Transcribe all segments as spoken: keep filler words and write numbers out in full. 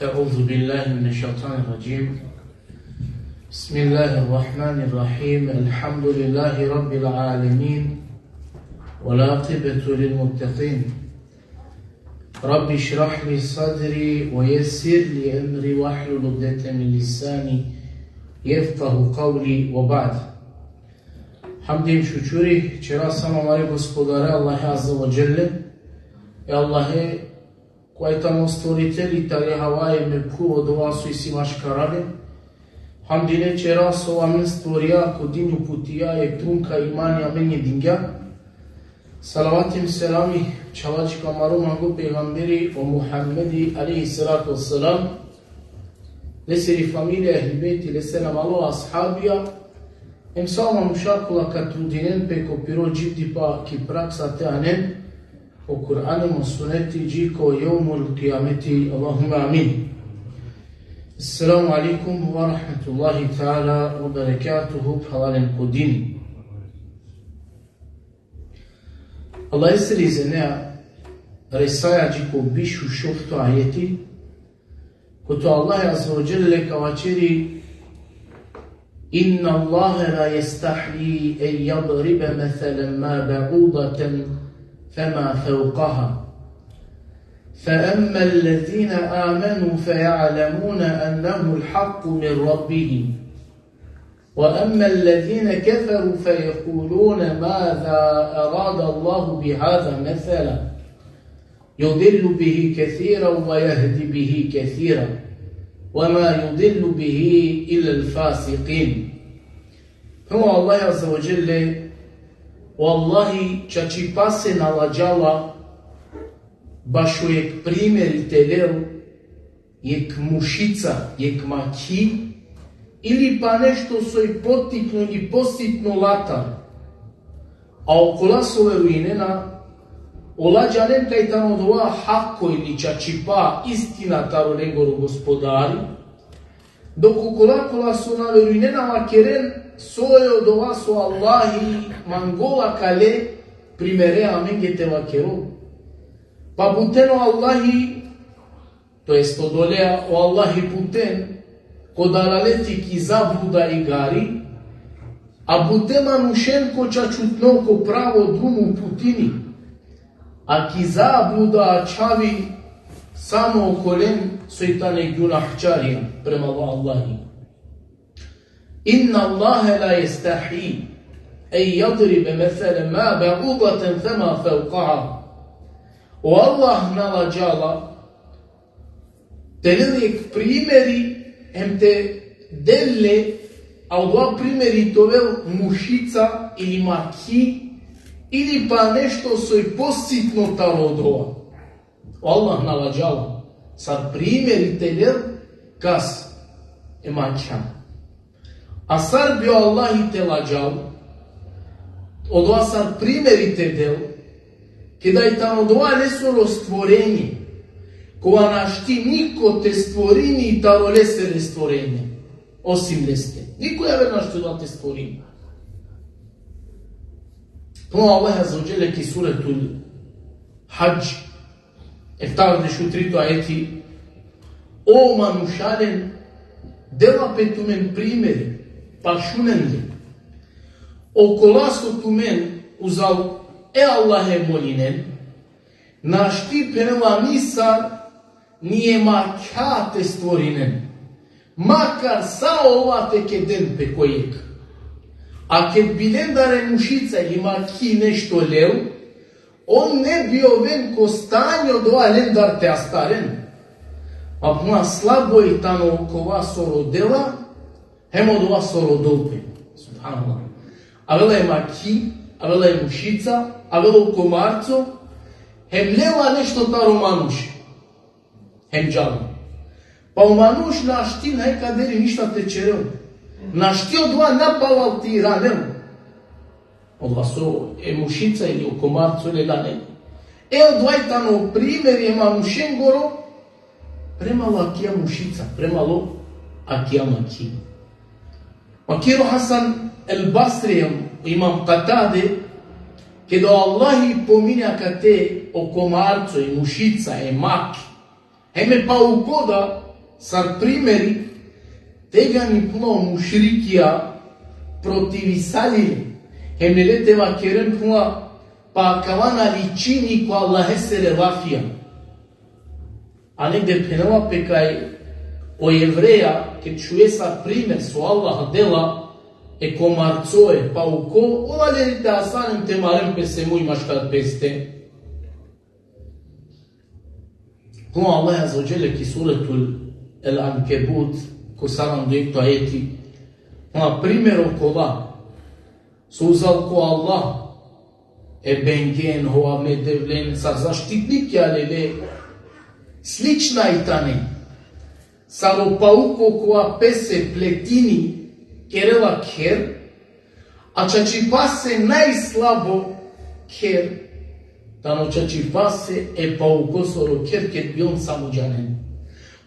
أعوذ بالله من الشيطان الرجيم. بسم الله الرحمن الرحيم. الحمد لله رب العالمين. والعاقبة للمتقين. رب اشرح لي صدري ويسر لي أمري واحلل عقدة من لساني يفقه قولي وبعد. Hamdi hem šukuri ćera samo amare Gospodare Allahe Azze ve Dželle. E Allahe, kova tano stvoriteli tari hava hem e phuv, odova so isi maškar alen. Hamdi le ćera so amen stvorija, ko din uputija, e trunka imani amenge dingja. Salavati hem selami ćhela dži ko amaro mango pejgamberi o Muhammedi alejhi salatu ve selam, lesiri familija, ehli bejti, lesere amalo ashabija, hem sa o manuša kola ka trudinen pe ko piro dživdipa ki praksa te anen o Kur'ani hem o suneti dži ko jevmul kijameti. Allahumme amin. Esselamu alejkum ve rahmetullahi teala ve berekatuhu, phralalen ko din. Allahesiri izinea resaja dži ko biš u šovto ajeti, kote o Allah Azze ve Dželle ka vaćeri: إن الله لا يستحيي أن يضرب مثلا ما بعوضة فما فوقها فأما الذين آمنوا فيعلمون أنه الحق من ربهم وأما الذين كفروا فيقولون ماذا أراد الله بهذا مثلا يضل به كثيرا ويهدي به كثيرا وما يضل به إلا الفاسقين. Phenela o Allah Azze ve Dželle: Vallahi, čačipase na ladžala bašo jekh primeri te lel jekh mušica, jekh makhi, ili pa nešto soj potikno ili positno latar. A okola so verujnena, ola džanen kaj tano odova hako ili čačipa, istina taro lengoro Gospodari, dok okola kola so na verujnena vakeren soj odova so Allahi mangola kale primere amenge te vakerol. Pa buten o Allahi, to jest odolea o Allahi buten ko dalaleti, ki zabluda i gari, a buten manušen ko čačutno, ko pravo drum uputini, a ki zabluda ačhavi samo okolen soj tane gunahčarija prema o Allahi. إن الله لا يستحيي أن يضرب مثلا ما بعوضة فما فوقها. O Allah na ladžala te lel jekh primeri hem te del le, a odova primeri te ovel mušica ili makhi, ili pa nešto soj positno taro odova. O Allah na ladžala sar primeri te lel kas? E makhja. A sar bi o Allahi te ladžal odova sar primeri te del, keda i tano odova lesoro stvorenje, kova našti niko te stvorini taro lesere stvorenje osim leste. Niko javer našti odova te stvorini. Phenela o Allah Azze ve Dželle ki Suretul Hadž, eftavardeš u trito ajeti: O manušalen, dela pe tumen primeri, pa šunen le. Okola so tumen uzal e Allahe molinen, našti, phenela, nisar ni e makhja te stvorinen, makar sa ola te keden pe ko jekh. A ked bi lendar e mušica ili makhi nešto lel, on ne bi oven ko stanjo odova lendar te astaren. A puna slabo i tano okova so rodela, hem odova so rodol pe. Subhanallah. Avela e makhi, avela e mušica, avela o komarco, hem lela nešto taro manuš. Hem džala. Pa o manuš našti naj kaderi ništa te ćerel. Našti odova napalal te iranel. Odova so e mušica ili o komarco lela, ne. E, odova i tano primeri e manušengoro prema akija mušica, prema akija makhi. Vakeri o Hasan el Basri, o imam Katade, keda o Allahi pomini akate o komarco, e mušica, e makhi, hem e pauko da, Sar primeri tegani, phuno, mušrikija protivisalile, hem lele te vakeren, phuno, pa akava na ličini ko Allahesere lafija. A negde phenela pe kaj o Jevreja, ked čuje sar primer so Allah dela e komarcoe pauko, ola lele te asanen te maren pese muj maškar peste. Phuno Allah Azze ve Dželle ki suretul El-Ankebut, ko saranda u jekhto ajeti, phuno, primer okola so uzal ko Allah e bengen, hova me devlen, sar zaštitnikja lele, slična i tane sar o pauko kova pese pletini, kerela kher, a čačipase najslabo kher tano čačipase e paukosoro kher, ked bi on samo džanen.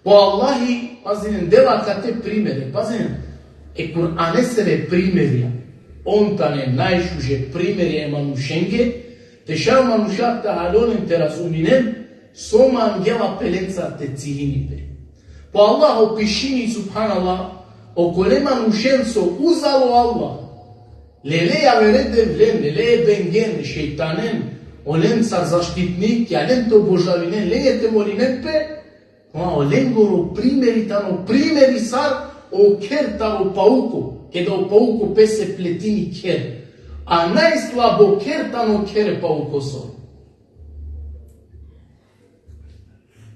Po Allahi, pazinen, dela kate primere, pazinen, e Kur'anesere primerja, on tane najšuže primerja e manušenge, te šaj o manuša te haljonen te razuminen so mangela pe lenca te ciljini pe. Po Allah opišini, subhanallah, okole manušen so uzalo Allah lele javere devlen, lele e bengen, e šejtanen, olen sar zaštitnikja, len te obožavinen, lenđe te molinen pe, a olengoro primeri tano primeri sar o kher taro pauko, keda o pauko pese pletini kher. A najslabo kher tano kher e paukosoro.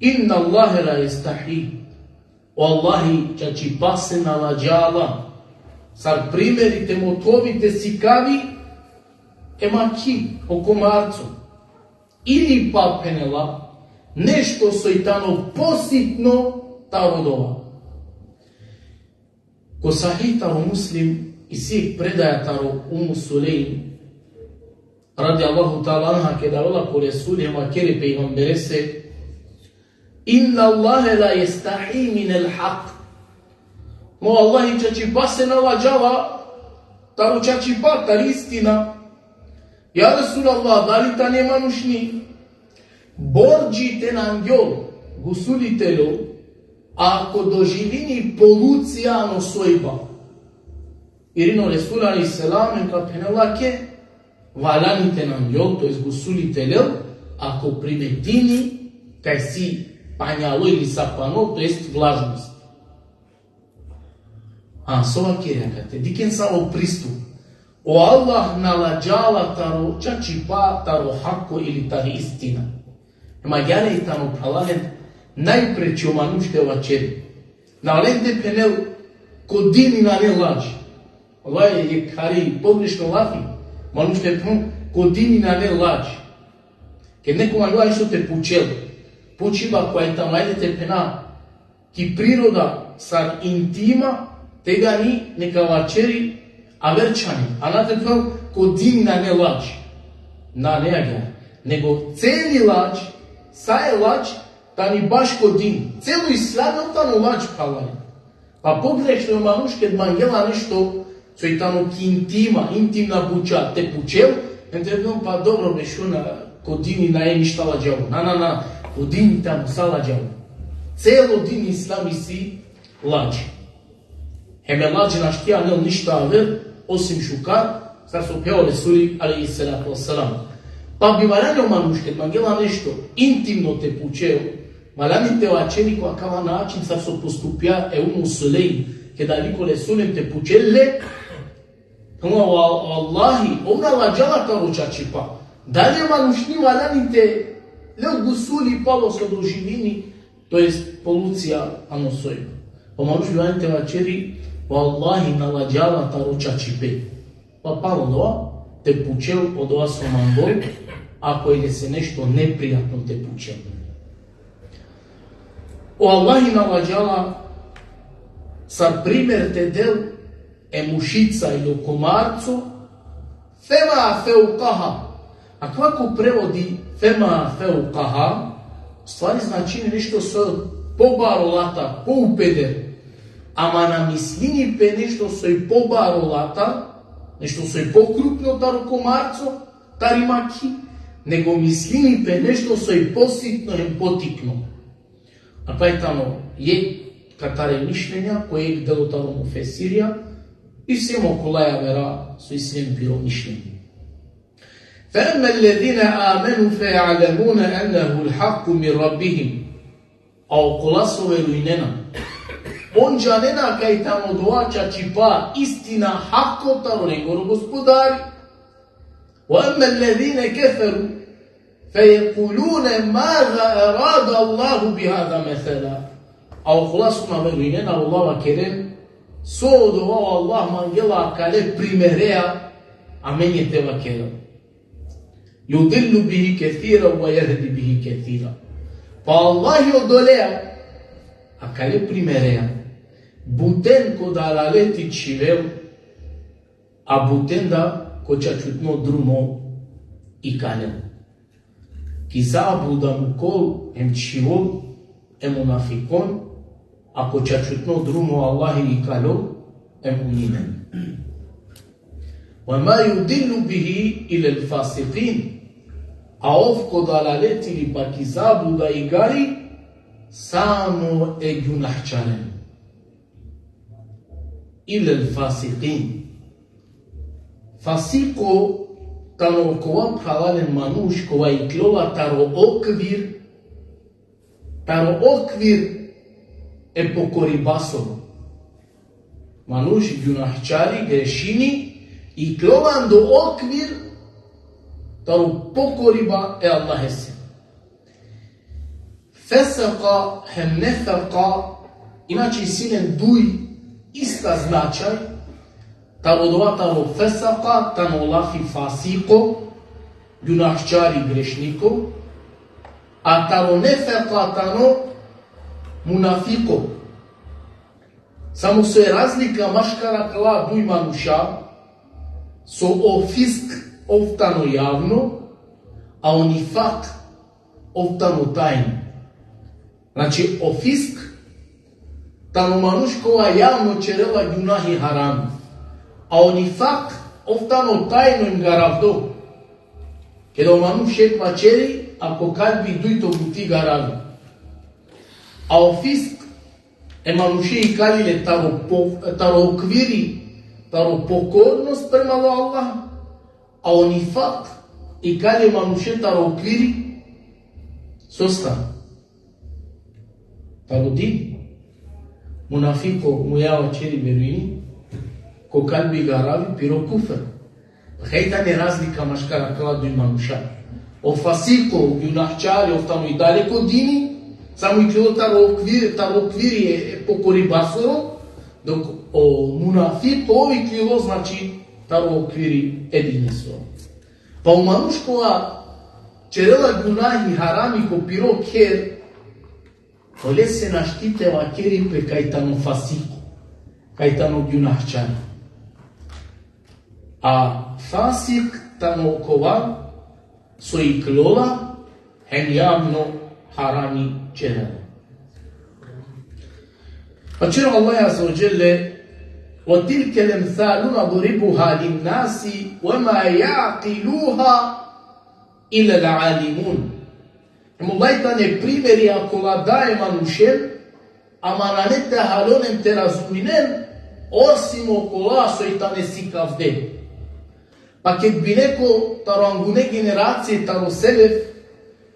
Inna Allahe la jestahi. O Allahi čačipase na ladžala sar primeri te mothovi te sikavi e makhi, o komarco. Ili pa phenela nešto soj tano positno taro dova. Ko Sahih taro Muslim isi jekh predaja taro Ummu Sulejm, radijallahu ta'ala anha, keda avela ko Resuli hem vakeri e pejgamberese: Inna Allahe la jestahi minel hak. O Allahi čačipase na ladžala taro čačipa, tari istina. Ja Resulallah, dali tani manušni bordži te nangjol, gusuli te lol, ako doživini polucija ano sojba? Irini o Resul alejhi selam hem ka phenel lake: Valjani te nangjol, to jest gusuli te lel, ako primetini kaj si panjalo ili sapano, to jest vlažnost. A so vakerja kate? Dikhen savo pristup. O Allah na ladžala taro čačipa, taro hako ili tari istina. Hem agjaar i tano, phralalen, najpreči o manuš te vaćeri. Na len te phenel ko dini nane lađ. Vallahi, jekh hari pogrešno lafi. Manuš te phenel ko dini nane lađ. Ked neko mangela nešto te pučel, pučiba koja i tano, ajde te phena, ki priroda sar intima, tegani neka vaćeri aver čhane, a na te phenel ko dini nane lađ. Nane agjaar. Nego celi lađ, sa e lađ, tani baš ko din. Celo islam tano lađ, phralalen. Pa pogrešno o manuš ked mangela nešto soj tano ki intima, intimna buća te pučel, hem te phenel: Pa dobro be, šuna, ko dini nae ništa lađavo. Na, na, na, ko dini tano sa lađavo. Celo din islam isi lađ. Hem e lađ našti anel ništa aver osim šukar, sar so phenđa o Resuli alejhi salatu ve selam. Pa bi valjani o manuš ked mangela nešto intimno te pučel, valjani te vaćeri ko akava način sar so postupja e Ummu Sulejm, keda vikol e Sulejm te pučel le, phenela: O Allahi, ov na ladžala taro čačipa. Dali e manušni valjani te lel gusuli palo so doživini, to jest polucija ano sojba? O manuš valjani te vaćeri: O Allahi na ladžala taro čačipe. Pa palo dova te pučel odova so mangol, ako i lese nešto neprijatno te pučel. O Allahi na ladžala sar primer te del e mušica ili o komarco, fema feukaha. Akava ko prevodi fema feukaha, u stvari značini nešto so pobaro lata, poupeder. Ama na mislini pe nešto soj pobaro lata, nešto soj pokrupno taro komarco, tari makhi, nego mislini pe nešto soj positno hem potikno. Akava i tano jekh katare mišljenja, ko jekh delo taro mufesirja, i sem okola javera so isi len piro mišljenje. فَأَمَّا الَّذِينَ آمَنُوا فَيَعْلَمُونَ أَنَّهُ الْحَقُّ مِنْ رَبِّهِمْ. A okola so verujnena, on džanena kaj tano dova čačipa, istina, hako taro lengoro Gospodari. وَأَمَّا الَّذِينَ كَفَرُوا فَيَقُولُونَ مَاذَا أَرَادَ اللَّهُ بِهَذَا مَثَلًا. A okola so na verujnena, ola vakeren, so dova o Allah mangela akale primerea amenđe te vakera. يُضِلُّ بِهِ كَثِيرًا وَيَهْدِي بِهِ كَثِيرًا. Pa Allah odolea, akale primerea, buten ko dalaleti čhivel, a buten da ko čačutno drumo ikalel. Ki zabluda mukol em čhivol e munafikon, a ko čačutno drumo Allahi ikalol e muminen. وَمَا يُضِلُّ بِهِ إِلَّا الْفَاسِقِينَ. A ov ko dalaleti ili pa ki zabluda igari samo e gjunahčaren. إِلَّا الْفَاسِقِينَ. Fasiko tano kova, phralalen, manuš kova iklola taro okvir, taro okvir e pokoribasoro. Manuš gjunahčari, grešini, iklola ando okvir taro pokoriba e Allahese. Feseka hem nefeka, inače isi len duj ista značaj, taro dova taro feseka tano lafi fasiko, gjunahčari, grešniko, a taro nefeka tano munafiko. Samo so e razlika maškar akala duj manuša, so o fisk ov tano javno, a o nifak ov tano tajno. Znači, o fisk tano manuš kova javno čerela gjunahi harami, a o nifak ov tano tajno em garavdo. Keda o manuš jekh vaćeri, a ko kalbi dujto buti garavi. A o fisk e manuše ikali le taro po-, taro okviri, taro pokornost prema o Allah, a o nifak ikali e manuše taro okviri sosta? Taro din. Munafiko muja vaćeri verujini, ko kalbi garavi piro kufr. Pa kaj tani razlika maškar akala duj manuša? O fasiko, o gjunahčari, ov tano i dalje ko dini, samo iklilo taro okvir-, taro okviri e, e pokoribasoro, dok o munafiko ov iklilo, znači, taro okviri e dinesoro. Pa o manuš kova čerela gjunahi harami ko piro kher, olese našti te vakeri pe kaj tano fasiko, kaj tano gjunahčari. A fasik tano kova so iklola hem javno harami čerela. Pa vaćeri o Allah azze ve dželle: وَتِلْكَ الْأَمْثَالُ نَضْرِبُهَا لِلنَّاسِ وَمَا يَعْقِلُهَا إِلَّا الْعَالِمُونَ. Hem ola tane primeri kola daja e manušen, ama nane te haljonen te razuminen, osim okola soj tane sikavde. Pa ked bi neko taro angune generacije, taro selef,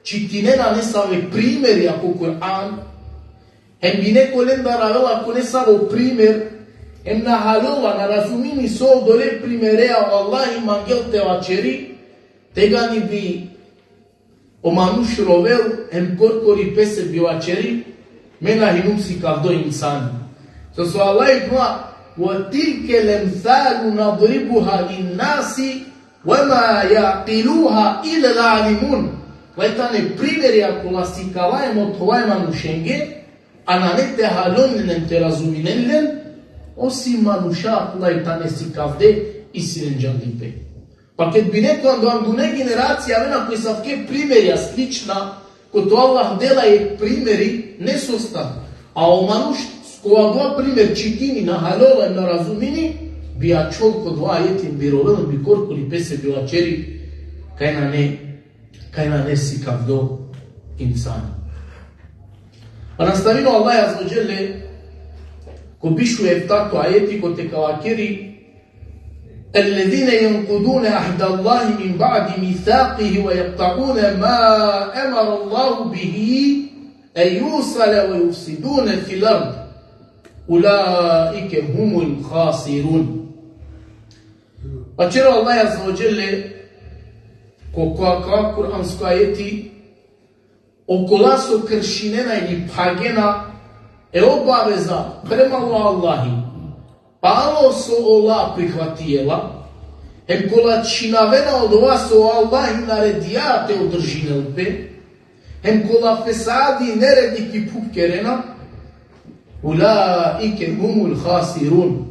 čitinena nesave primeri ko Kur'an, hem bi neko lendar avela ko nesavo primer, hem na haljola, na razumini so odole primerea o Allahi mangel te vaćeri, tegani bi o manuš rovel, hem korkori pese bi vaćeri: me na hinum sikavdo insani. So, so Allah ikla: وَتِلْكَ الْأَمْثَالُ نَضْرِبُهَا لِلنَّاسِ وَمَا يَعْقِلُهَا إِلَّا الْعَالِمُونَ. Ola tane primeri kola sikavaja e manušenge, a nane te haljonen te razuminen len, osim manuša kola tane sikavde, isi len džandipe. Pa ked bi neko ando angune generacije avena ko esavke primerja slična, kote o Allah dela jekh primeri nesostan, a o manuš kova dova primer čitini, na haljola, na razumini, bi ačhol ko dova ajeti, bi rovel, bi korkori pese bi vaćeri: kaj nane, kaj nane sikavdo insani. Pa nastavini o Allah azze ve dželle: Ko biš u eftato ajeti kote ka vakeri: الذين ينقضون عهد الله من بعد ميثاقه ويقطعون ما أمر الله به أن يوصل ويفسدون في الأرض أولئك هم الخاسرون. Vaćeri o Allah azze ve dželle ko, ko, ko kuransko ajeti: okola so kršinena ili phagena e obaveza prema o Allahi, palo so ola prihvatijela, hem kola činavena odova so o Allahi naredija te održinel pe, hem kola fesadi, neredi ki phuv kerena, ulaike humul hasirun.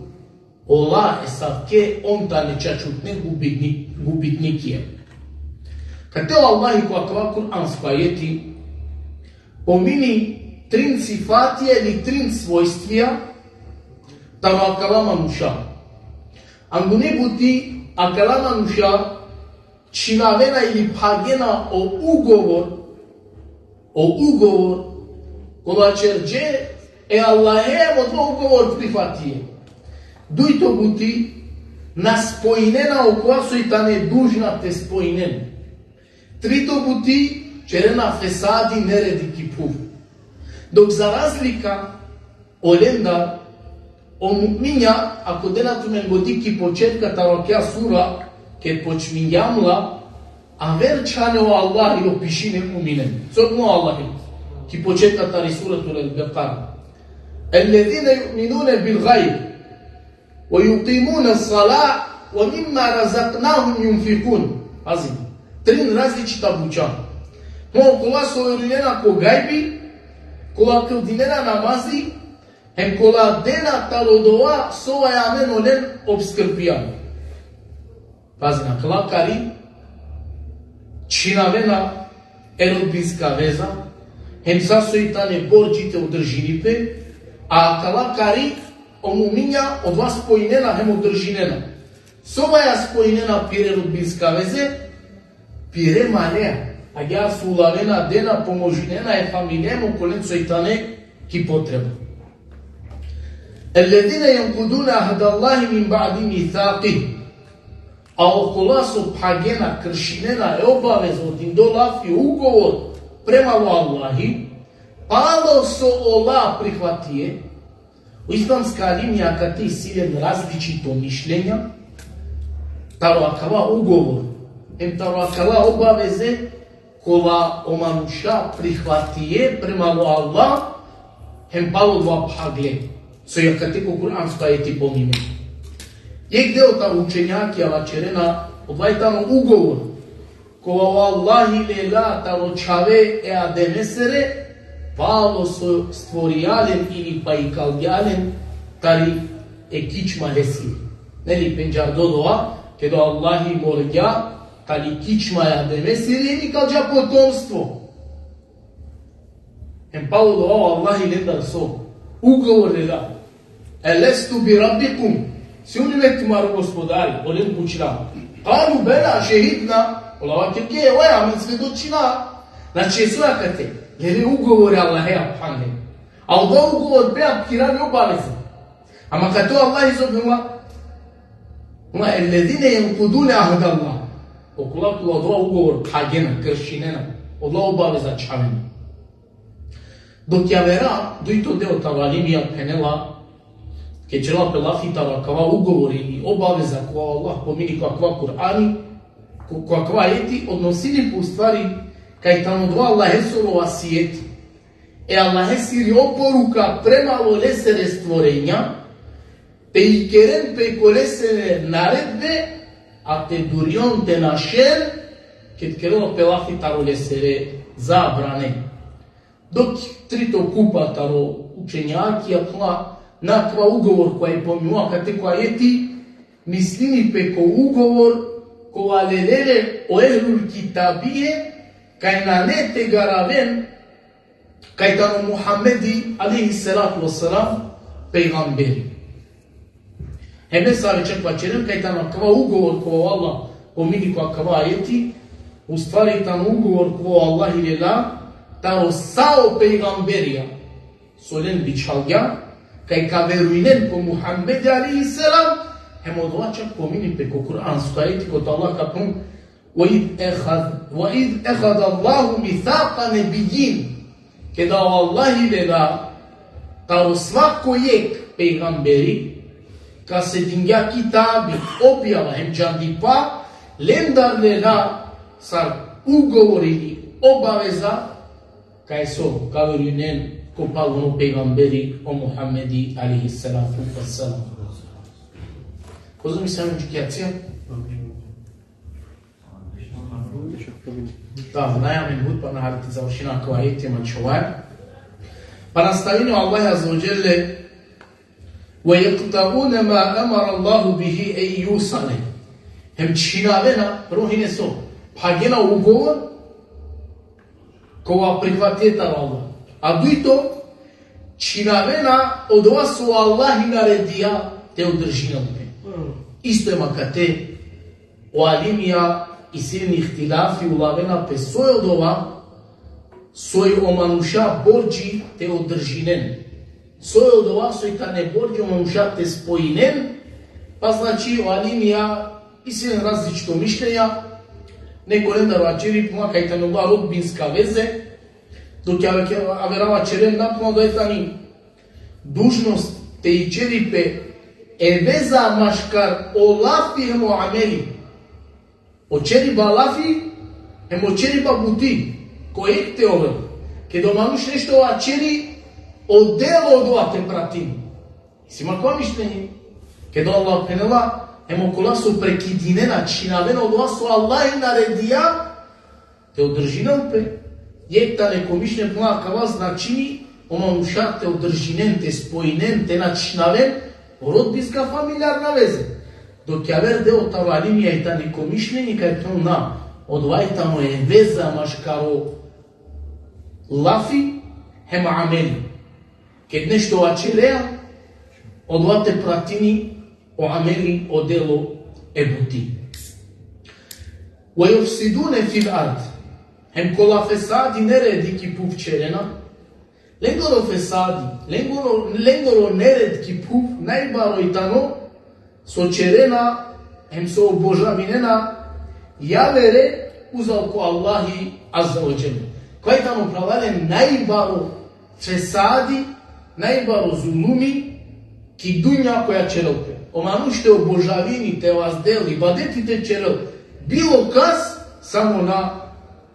Ola esavke on tane čačutne gubitnik, gubitnikija. Kate o Allahi ko akava kuransko ajeti pomini trin sifatija ili trin svojstvija taro akala manuša. Anguni buti akala manuša činavena ili phagena o ugovor, o ugovor kola ćerđe e Allahe, hem odova ugovor prifatije. Dujto buti, na spojinena okova soj tane dužna te spojinen. Trito buti, ćerena fesadi, neredi ki phuv. Dok za razlika olendar, o mu'minja, ako dena tumen godi ki početka taro akja sura, ked počmingjam la, aver čhane o Allahi opišini e mu'minen. So o Allahi ki početka tari Suratul Bekara: الذين يؤمنون بالغيب ويقيمون الصلاة ومما رزقناهم ينفقون. Pazi, trin različita buća. Mo, kola so verujnena ko gajbi, kola kildinena namazi, hem kola dena taro dova so vaja amen olen obskrbija. Pazi, na, akala kari činavena e rodbinska veza, hem sa soj tane bordži te održini pe, a akala kari o mu'minja odova spojinena hem održinena. So vaja spojinena pire rodbinska veze? Pire malea. Agjaar so ulavena dena, pomožinena e familija hem okolen soj tane ki potreba. الذين ينقضون عهد الله من بعد ميثاقه. A okola so phagena, kršinena e obaveza, o dindo lafi, ugovor prema o Allahi, palo so ola prihvatije. O islamska alimija kate isi len različito mišljenja taro akava ugovor, hem taro akala obaveze kola o manuša prihvatije prema o Allah, hem palo dova phagle. So i akate ko kuransko ajeti pomini. Jekh deo taro učenjakija vaćerena, odova tano ugovor kova o Allahi lela taro čhave e Ademesere, palo so stvorija len ili pa ikalgja len tari e kičma lesiri. Neli, pendžardo dova, ked o Allahi morgja tari kičma e Ademesiri, hem ikalgja potomstvo. Hem palo dova o Allahi lendar so ugovor lela: ألست بربكم؟ Sium li me tumaro gospodari? Olen pučla. قالوا بلى شهدنا. Ola vakerge: Evo, amen svedočina. Znači, so akate, lele ugovor e Allahe, a phanle. A odova ugovor pe aphira le obaveza. Ama kate o Allahi so phenela, ama الذين ينقضون عهد الله. Okola kola odova ugovor phagena, kršinena, odova obaveza čhavena. Dok javera, dujto deo taro alimija phenela, ked ćerela pe lafi taro akava ugovor ili obaveza kova o Allah pomini ko akava Kur'ani, ko, ko akava ajeti, odnosini pe u stvari kaj tano odova Allahesoro vasijeti. E Allahesiri oporuka prema olesere stvorenja, te ikeren pe ko lesere naredbe, a te durion, te našer, ked kerela pe lafi taro lesere zabrane. Dok trito kupa taro učenjakija phenela, na, akava ugovor kova i pominua kate ko ajeti, mislini pe ko ugovor kova lele le o ehlul kitabije, kaj nane te garaven kaj tano Muhammedi, alejhi salatu ve selam, pejgamberi. Hem nesave čak vaćeren kaj tano akava ugovor kova o Allah pomini ko akava ajeti, u stvari tano ugovor kova o Allahi lela taro sa o pejgamberija so len bičhalgja, kaj ka verujnen ko Muhammed alejhi selam, hem odova čak pomini pe ko Kur'an, sukajeti kote Allah ka pun, وَإِذْ أَخَذَ، وَإِذْ أَخَذَ اللَّهُ مِيثَاقَ النَّبِيِّينَ. Keda o Allahi lela taro svako jek pejgamberi, kase dingja kitabi, objava, hem džandipa, lendar lela sar ugovor ili obaveza, kaj so, ka verujnen ko paluno pejgamberi o Muhammedi alejhi salatu ve selam. Kozom isam džikjacija? Da, naja minut, pana hari te završina ko ajeti, mačhovaj. Pa nastavini o Allah azze ve dželle: وَيَقْطَعُونَ مَا أَمَرَ اللَّهُ بِهِ أَنْ يُوصَلَ. Hem čhinavena, rohine so, phagena ugovor, kova prihvatije taro Allah. A dujto, čhinavena odova so Allah naredija te održinel pe. Isto hem akate o alimija isi len ihtilafi, ulavena pe soj odova, soj o manuša bordži te održinen. Soj odova soj tane bordži o manuša te spojinen, pa znači o alimija isi len različito mišljenja, neko lendar vaćeri, puma kaj tane ola rodbinska veze, dok ja veke-, avera vaćeren na, puma doj tani dužnost te ićeri pe e veza maškar o lafi hem o ameli. O ćeriba lafi hem o ćeriba buti, ko jek te ovel. Keda o manuš nešto vaćeri, o delo odova te pratini. Isi ma kova mišljenje? Keda Allah phenela, hem okola so prekidinena, čhinavena odova so Allah naredija, te održinel pe. Jek tane ko mišljenje, phenela, kava značini o manuša te održinen, te spojinen, te na čhinaven rodbinska familijarna veze. Dok javer deo taro alimija i tane ko mišljenje kaj phenel na, odova i tano e veza maškaro lafi hem ameli. Ked nešto vaćerea, odova te pratini o ameli, o delo, e buti. وَيُفْسِدُونَ فِي الْأَرْضِ. Hem kola fesadi, neredi ki phuv ćerena. Lengoro fesadi, lengoro, lengoro nered ki phuv najbaro i tano so ćerena hem so obožavinena javere uzal ko Allahi azze ve dželle. Kova i tano, phralalen, najbaro fesadi, najbaro zulumi ki dunja koja ćerel pe. O manuš te obožavini, te vazdel, ibadeti te ćerel bilo kas, samo na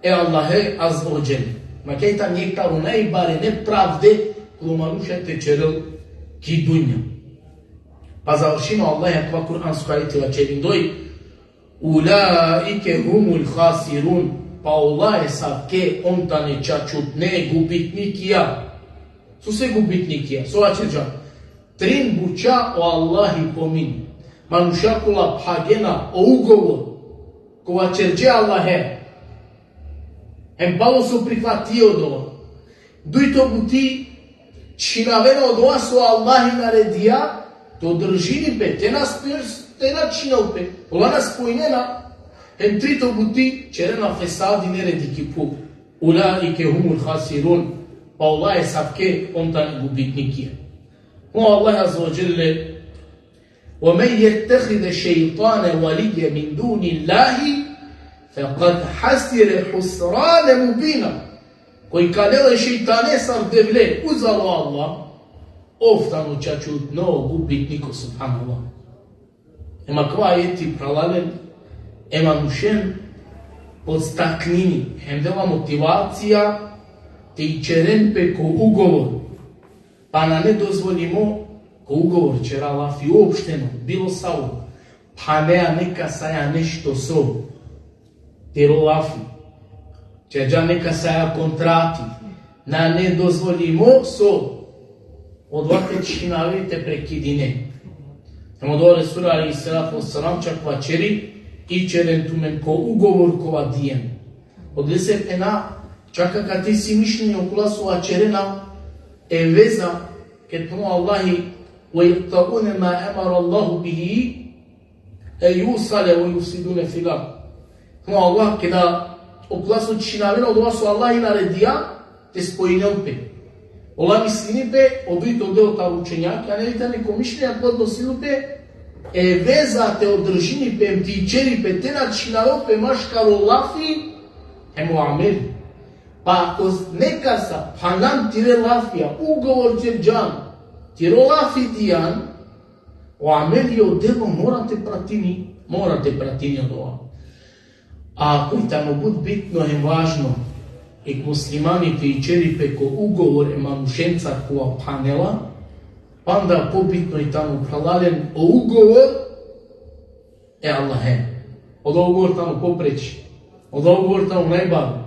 e Allahe azze ve dželle. Ma kaj tani jek taro najbare nepravde kola o manuša te ćerel ki dunja. Pa završini o Allah akava kuransko ajeti vaćerindoj: أُولَٰئِكَ هُمُ الْخَاسِرُونَ. Pa ola esavke on tane čačutne, gubitnikija. Sose gubitnikija? So vaćerđam? Trin buća o Allahi pomini. Manuša kola phagena o ugovor, kova ćerđe Allahe, hem palo so prihvatije odova. Dujto buti, čhinavena odova so Allahi naredija, te održini pe, te na sp-, te na čhinel pe, ola na spojinena. Hem trito buti, ćerena fesadi, neredi ki phuv. أُولَٰئِكَ هُمُ الْخَاسِرُونَ. Pa ola esavke on tane gubitnikija. O Allah azze ve dželle: وَمَنْ يَتَّخِذِ الشَّيْطَانَ وَلِيًّا مِنْ دُونِ اللَّهِ فَقَدْ خَسِرَ خُسْرَانًا مُبِينًا. Koj ka lel e šejtane sar devle uzalo Allah, ov tano čačutno, gubitniko, subhanallah. Hem akava ajeti, phralalen, e manušen podstaknini, hem dela motivacija te ićeren pe ko ugovor. Pa nane dozvolimo ko ugovor ćera lafi uopšteno, bilo savo. Phanea nekasaja nešto so tero lafi. Ćerđa nekasaja kontrati. Nane dozvolimo so odova te čhinavi, te prekidine. Hem odova Resul alejhi salatu ve selam čak vaćeri: Ićeren tumen ko ugovor kova dijen. Odolese phena, čak akate isi mišljenje okola so vaćerena e veza, ked phenel o Allahi: وَيَقْطَعُونَ مَا أَمَرَ اللَّهُ بِهِ أَنْ يُوصَلَ وَيُفْسِدُونَ فِي الْأَرْضِ. Phenel o Allah, keda okola so čhinavena odova so Allah naredija te spojinel pe. Ola mislini pe, o dujto deo taro učenjakija, a ne li tano ko mišljenje, ako odnosini pe, e veza te održini pe, em te ićeri pe, te na čhinarol pe maškaro lafi, hem o ameli. Pa ako nekasa phanlan tire lafija, ugovor ćerđan, tiro lafi dijan, o ameli, o delo mora te pratini, mora te pratini odova. A ako i tano but bitno hem važno, ek muslimani te ićeri pe ko ugovor e manušenca kova phanela, panda pobitno i tano, phralalen, o ugovor e Allahe. Odova ugovor tano popreči. Odova ugovor tano najbaro.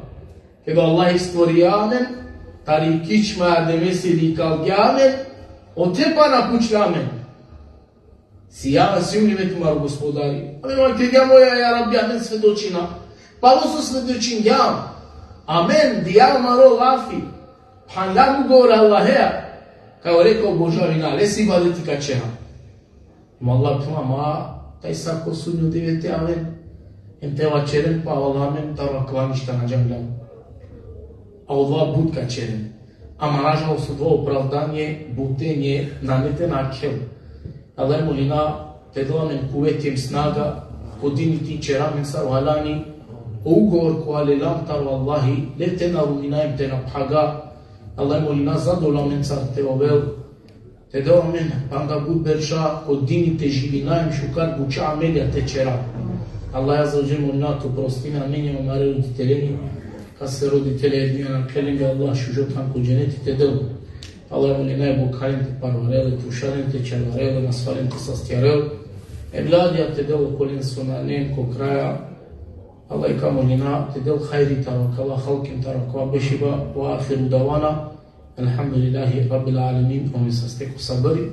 Keda Allah stvorija amen, tari kičma e Ademese ikalgja amen, ote pana pučlja amen. Si ja, sijum li me tumaro gospodari? Amen vakergjam: O ja, ja Rabbi, amen svedočina. Pa oso svedočingjam? Amen, dija amaro lafi, phanljam ugovor e Allahea, kaj ole ka obožavina, lese ibadeti ka ćera. Em Allah phenela: Ma, tajsa ko sudnjo dive te aven, em te vaćeren, pa vallahi amen taro akava ništa na džangljam. A odova but ka ćeren. Ama nažalost odova opravdanje butenje nane te nakhel. Allah molina te del amen kuveti em snaga, ko dini te ićera amen sar valjani, o ugovor kova lelam taro Allahi, le te na rumina em te na phaga. Allah molina zadovoljno amencar te ovel, te del amen panda but berša ko dini te živina em šukar buća amelija te ćera. Allah azze ve dželle molina te oprostini amen em amare roditelenge, kase roditelja e dunja nakhele, Allah šužo than ko dženeti te del. Allah molina e bokhalen te parvarel, e trušalen te ćervarel, e nasvalen te sastjarel, evladija te del okolen so nane em ko kraja Allah ka molina te del hajri taro akala halki em taro akava bešiba. Ve ahiru davana elhamdulillahi rabbil alemin. Amin. Saste ko sabri.